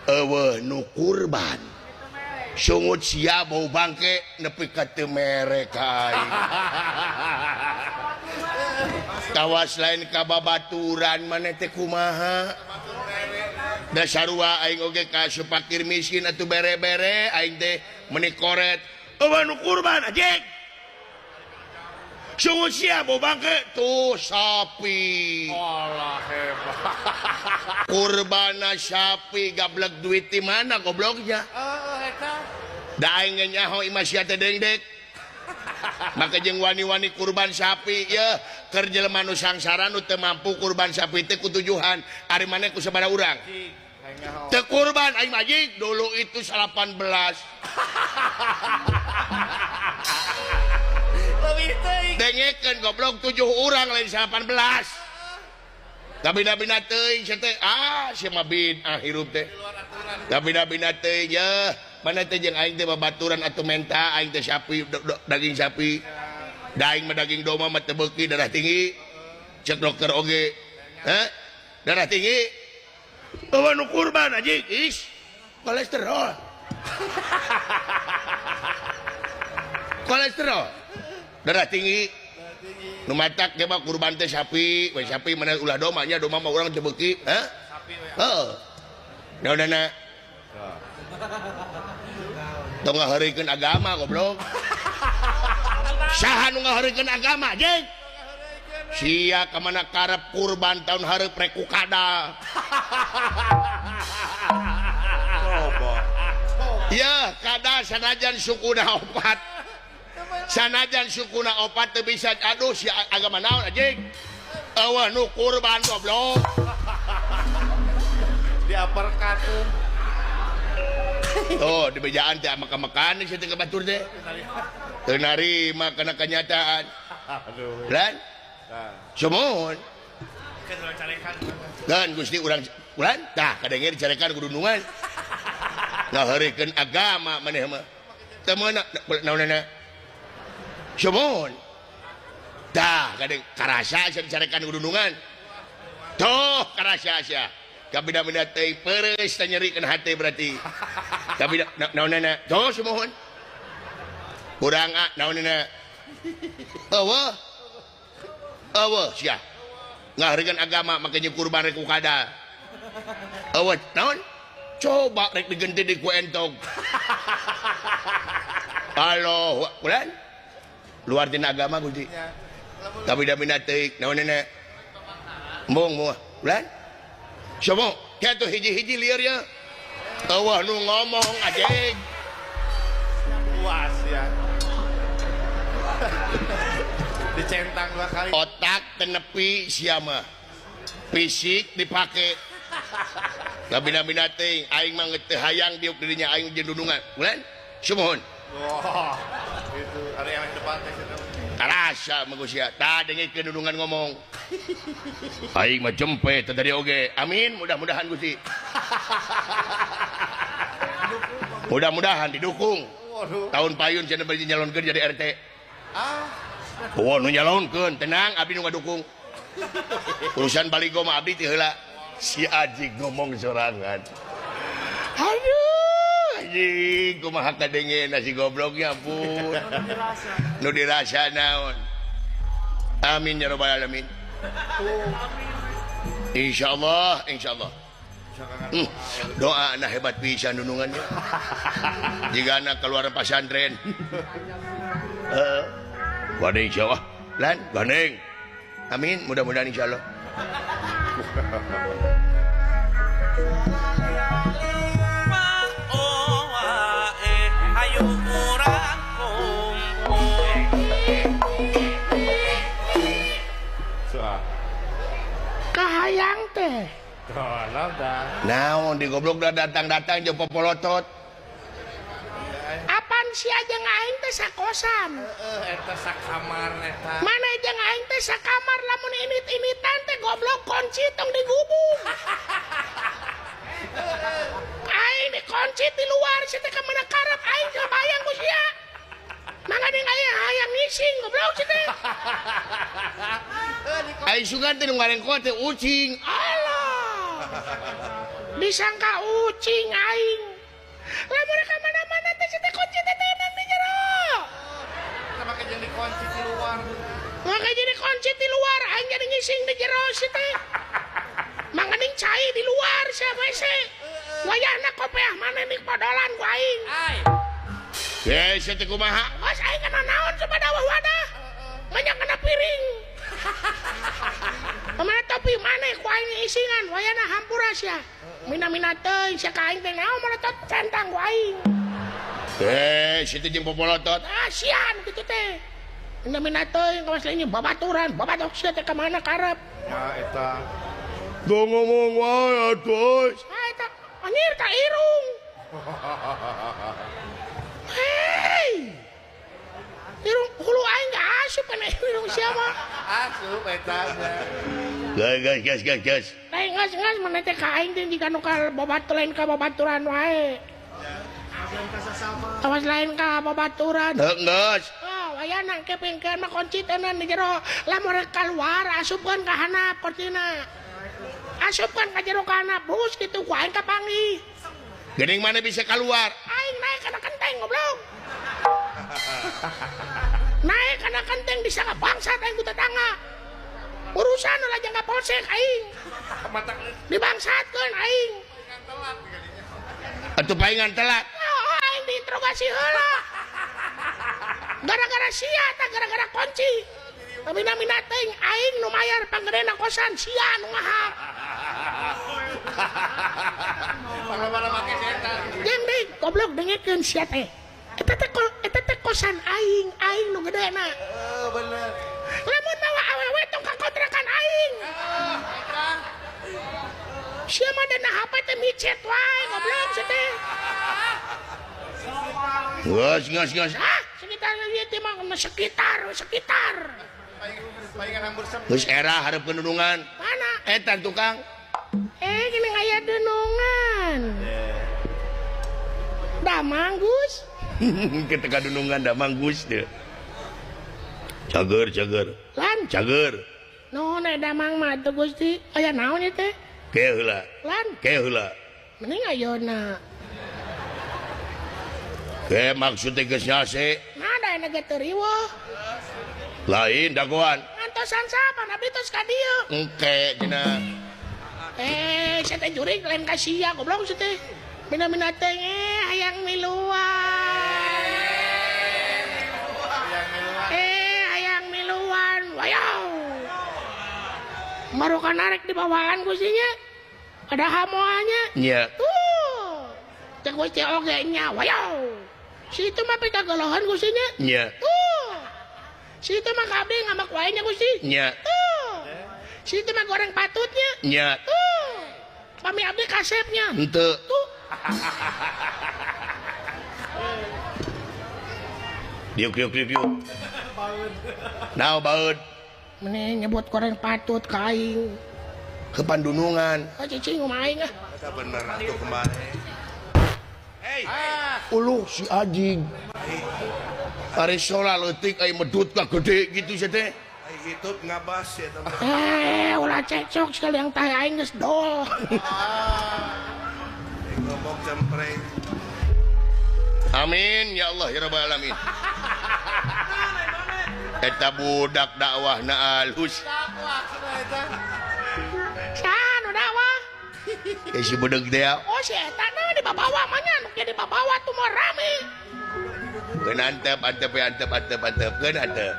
Eueuh nu kurban. Sungut sia bau bangke nepi ka teu mere ka aing. Tawas lain ka babaturan maneh teh kumaha. Da sarua aing oge ka supakir miskin atuh bere-bere aing teh meuni koret. Eueuh nu kurban anjing. Sungut sia bau bangke tuh sapi. Allah hebat. Kurbana sapi gablek duit di mana gobloknya? Da aing ge nyaho imah sia teh dengdek. Maka jeung wani-wani kurban sapi ye keur jelema nu sangsara nu teu mampu kurban sapi teh kutujuhan ari maneh ku sabaraha urang. Teu kurban aing mah anjing dulu itu 18. Dengekeun goblok 7 urang lain 18. Kabina-bina teuing sia teh ah sia mah bid'ah hirup teh. Kabina-bina teuing ye mana teh jeung aing teh babaturan atuh menta aing teh sapi daging sapi. Da aing mah daging domba mah teu beuki darah tinggi. Cek dokter oge. Heh? Darah tinggi. Eueuh nu kurban anjing is kolesterol. Kolesterol. Darah tinggi. Nu matak ge mah kurban teh sapi, we sapi mana ulah domba nya domba mah urang teu beuki, heh? Heeh. Naonana? Tong ngaheureukeun agama goblok. Saha nu ngaheureukeun agama, jeung? Sia ka mana karep kurban tahun hareup rek ku kadal. Coba. Ya, kadal sanajan sukuna opat. Sanajan sukuna opat teu bisa aduh si agama naon anjing. Eueuh nu kurban goblok. Diaperkat tuh. Oh, di bejaan teh makan-makan sia teh ka batur teh. Teu narima kana kenyataan. Aduh. Lan? Sumuhun. Kan Gusti urang ulan tah kadenge dicarekan ku dundungan. Ngaheureukeun agama maneh mah. Teu meunang naonana. Sumuhun. Tah kadeng karasa sia dicarekan ku dundungan. Tuh karasa sia. Kabina-bina teh pereus teh nyerikeun hate berarti. Kabina naonana. Tuh sumuhun. Kurang a naonana. Eueuh. Eueuh sia. Ngaheureukeun agama make jeung kurban rek ku kadal. Eueuh naon? Coba rek digenti di ku entog. Halo, bulan? Luar tina agama Gusti. Kabina-bina teuing naonana. Embung moal. Bulan? Somo, kitu hiji-hiji lieur ya. Eueuh nu ngomong anjing. Puas ya. Dicentang dua kali. Otak tenepi sia mah. Fisik dipake. Kabina-bina teuing aing mah teu hayang diuk dirinya aing jeung dundungan. Bulan? Sumuhun. Wah, itu ada yang depan teh situ. Karasa mah sia. Tah dengekeun dundungan ngomong. Aing mah jempe teh tadi oge. Amin, mudah-mudahan Gusti. Mudah-mudahan didukung. Waduh. Tahun payun cenah bari nyalonkeun jadi RT. Ah. Wah, nu nyalonkeun, tenang abdi nu ngadukung. Urusan baligo mah abdi teh heula. Si Ajik ngomong sorangan. Aduh, anjing kumaha kadenge nasi gobloknya ampun. Nu dirasa naon. Amin ya rabbal alamin. Insyaallah, insyaallah. Doa na hebat pisan dunungannya. Jika anak keluar pasantren. Heeh. Gandeng insyaallah. Lan, gandeng. Amin, mudah-mudahan insyaallah. Kahayang teh. Naon di goblok dah datang-datang jeung popolotot. Apan sia jeung aing teh sakosan. Heeh, eta sakamar eta. Mana jeung aing teh sakamar lamun init-initan teh goblok kunci tong digubung. Aing dikunci di luar sia teh ka mana karep aing kabayang ku sia. Mangga aya hayang ngising goblok sia teh. Aing sugan teh nu ngarengkot teh ucing. Alah. Disangka ucing aing. Lamun ka mana-mana teh si teh kunci teh teunan di jero. Make jadi kunci di luar. Make jadi kunci di luar aing jadi ngising di jero si teh. Manganing cai di luar sia WC. Wayahna kopeah maneh nih podolan ku aing. Ai. Ye, sia teh kumaha? Geus aing kana naon coba dawah wadah. Banyak kena piring. Pamana topi maneh ku aing isingan wayahna hampura sia. Mina-mina teuing sia ka aing teh naon molotot centang ku aing. Si teh jeung popolotot. Ah, sian kitu teh. Mina-mina teuing kawas lainnya babaturan, babatok sia teh ka mana karep. Ya eta. Tong ngomong wae atuh. Ah eta anjir ka irung. Hei. Irung hulu aing gak asup kana irung sia mah. Asup eta. Geus geus geus geus. Lain geus geus mana teh ka aing teh jiga nu ka babaturan ka babaturan wae. Awas lain ka babaturan. Heuh geus. Oh, wayana kepengkeun mah kunci teunan di jero. Lamun rek kaluar asupkeun ka handap kuncina. Asupkeun ka jero ka handap bus kitu ku aing kapanggih. Geuning mana bisa keluar? Aing naik kana kenteng goblok. Naik kana kenteng disangka bangsat aing ku tetangga. Urusan ulah jangka polsek aing. Dibangsatkeun aing. Atuh paingan telat. Oh, aing diinterogasi heula. Gara-gara sia tah gara-gara kunci. Mina-mina teuing aing nu mayar panggedena kosan sia nu ngahak. Panglamana make setan. Jeung deui goblok dengekeun sia teh. Eta teh kosan aing, aing nu gedena. Heeh, bener. Lamun mawa awewe tong ka kontrakan aing. Eta. Sia mah dana HP teh micet wae goblok sia teh. Geus geus geus. Ah, sekitar ieu teh mah sekitar. Palingan hambur sempit. Geus era hareupeun dunungan. Mana? Eta tukang. Gini aya dunungan. Damang Gus. Ketika dunungan damang Gus deh. Cager cager. Lan cager. Nuhun damang mah teu Gusti. Aya naon ieu teh? Ke heula. Lan ke heula. Mending ayeuna. Ke maksud teh geus nyase. Nah da enak ge teu riweuh. Lain dagoan. Ngantosan sapan abdi tos ka dieu. Engke cenah. Sia teh jurig lain ka sia goblok sia teh. Mina-mina teh hayang miluan. Hayang miluan. Wayaw. Marukan arek dibawaan gustinya. Ada hamoanya. Nya. Tuh. Teh Gusti oge nya wayaw. Si itu mah pikagolohan gustinya. Nya. Tuh. Si itu mah ka abdi ngamak wae nya Gusti. Nya. Tuh. Si itu mah goreng patutnya. Nya. Tuh. Pami abdi kasepnya. Henteu. Tuh. Diuk diuk diuk diuk. Naon baeud? Meni nyebut goreng patut ka aing. Ke pandunungan. Oh cicing kumaha aing ah. Eta bener atuh kemarin. Hei. Uluh si anjing. Ari sola leutik ai medut ka gede gitu sia teh. Ai hidup ngabas ya teman. Ulah cecok sekali yang tahe aing geus dol. Ngomong cempreng. Amin ya Allah ya rabbal alamin. Eta budak dakwahna alus. Dakwah cenah eta. Saha nu dakwah? Si bedeg teh. Oh si eta na dibabawa mah nya nu kieu dibabawa tuh mah rame. Keun antep antep antep antep antep keun antep.